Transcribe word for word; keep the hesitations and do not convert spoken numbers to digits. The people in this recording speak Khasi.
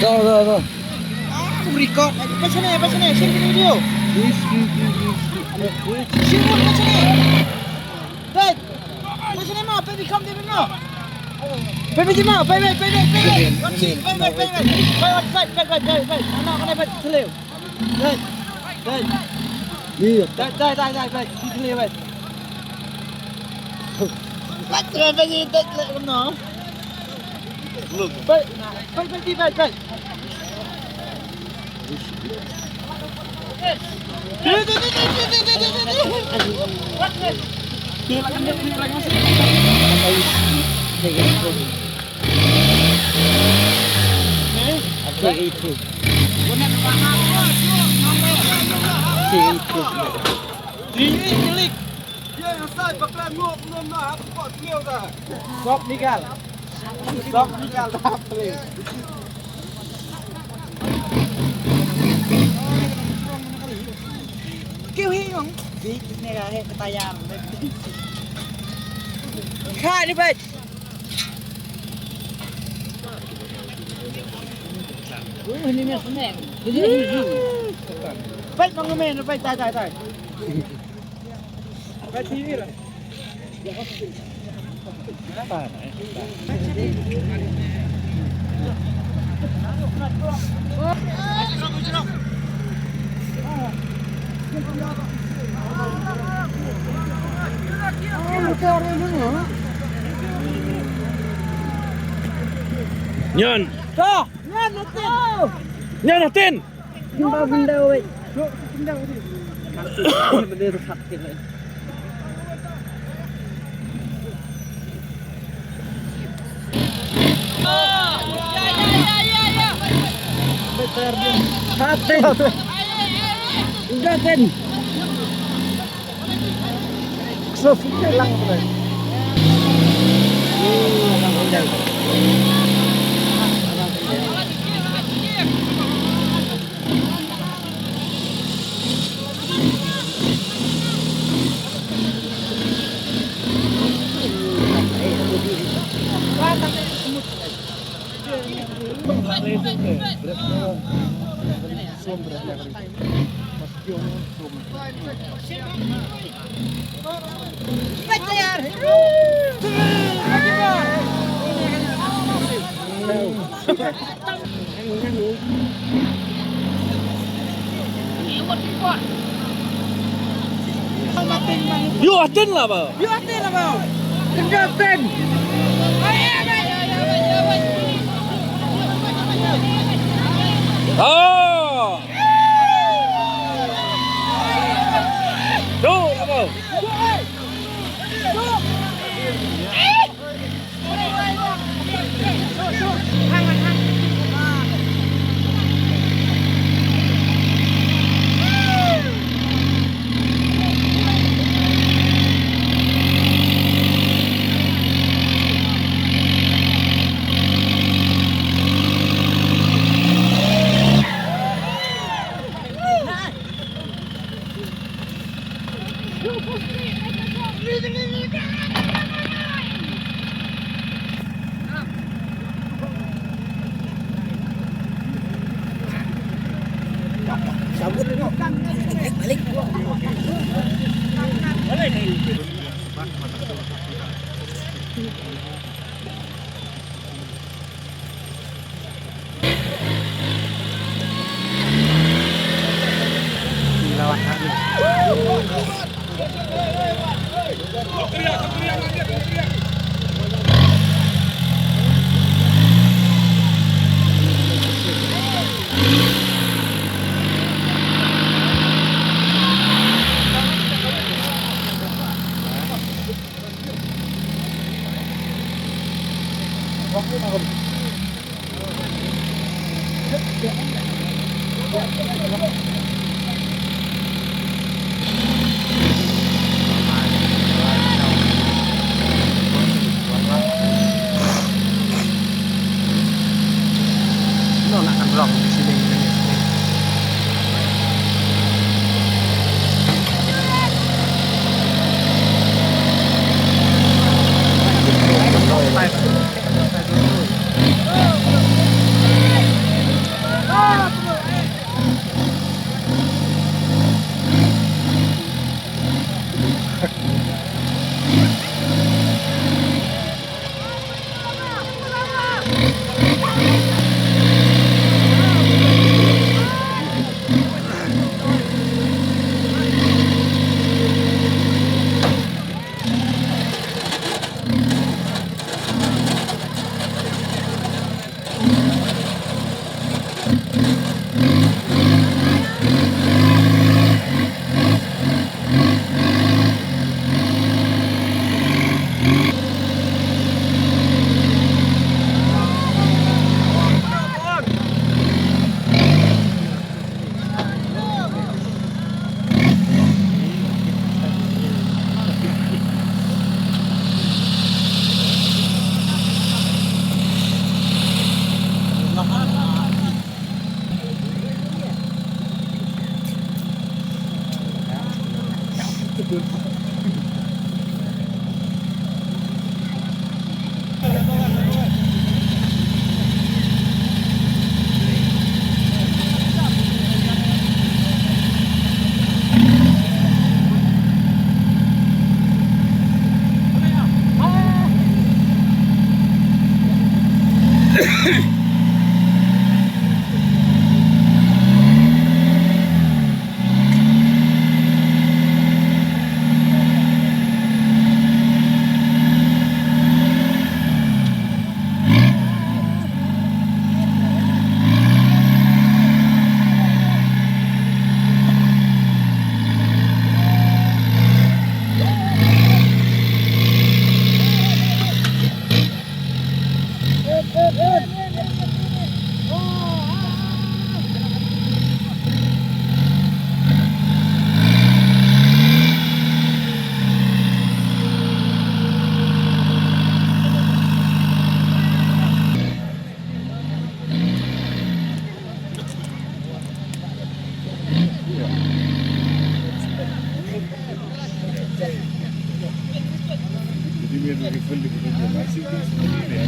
Go, go, go. Ah, record. Peit shane, peit shane, shim video. Yes, yes, yes, yes. Shim, peit shane. Peit. Peit shane mo, peit, peit, peit, peit mo. Peit, peit, peit, peit, peit, peit, peit. Peit, peit, peit, peit. Peit, peit, peit, peit, peit. Peit, peit, peit, peit. Peit, peit, peit. Iya. Peit, peit, peit, peit, peit. Peit, peit, peit, peit, peit. Peit, peit, peit, peit. Sok ni gal. Sok ni gal da pele. Kêu hi ngong. Di ne ga he tayar. Khai ni peit. Peit nong men, peit, tai, tai, tai. Nyan. Nyan, Atin. Nyan, Atin. Bynta, bynta, wei. Atin. Udah, Tin. Ïoh Atin la ba. Ïoh Atin la ba. Kynja Atin. Ah. Duk la ba. Mir du gefüllt mit dem Eis, du bist mir der.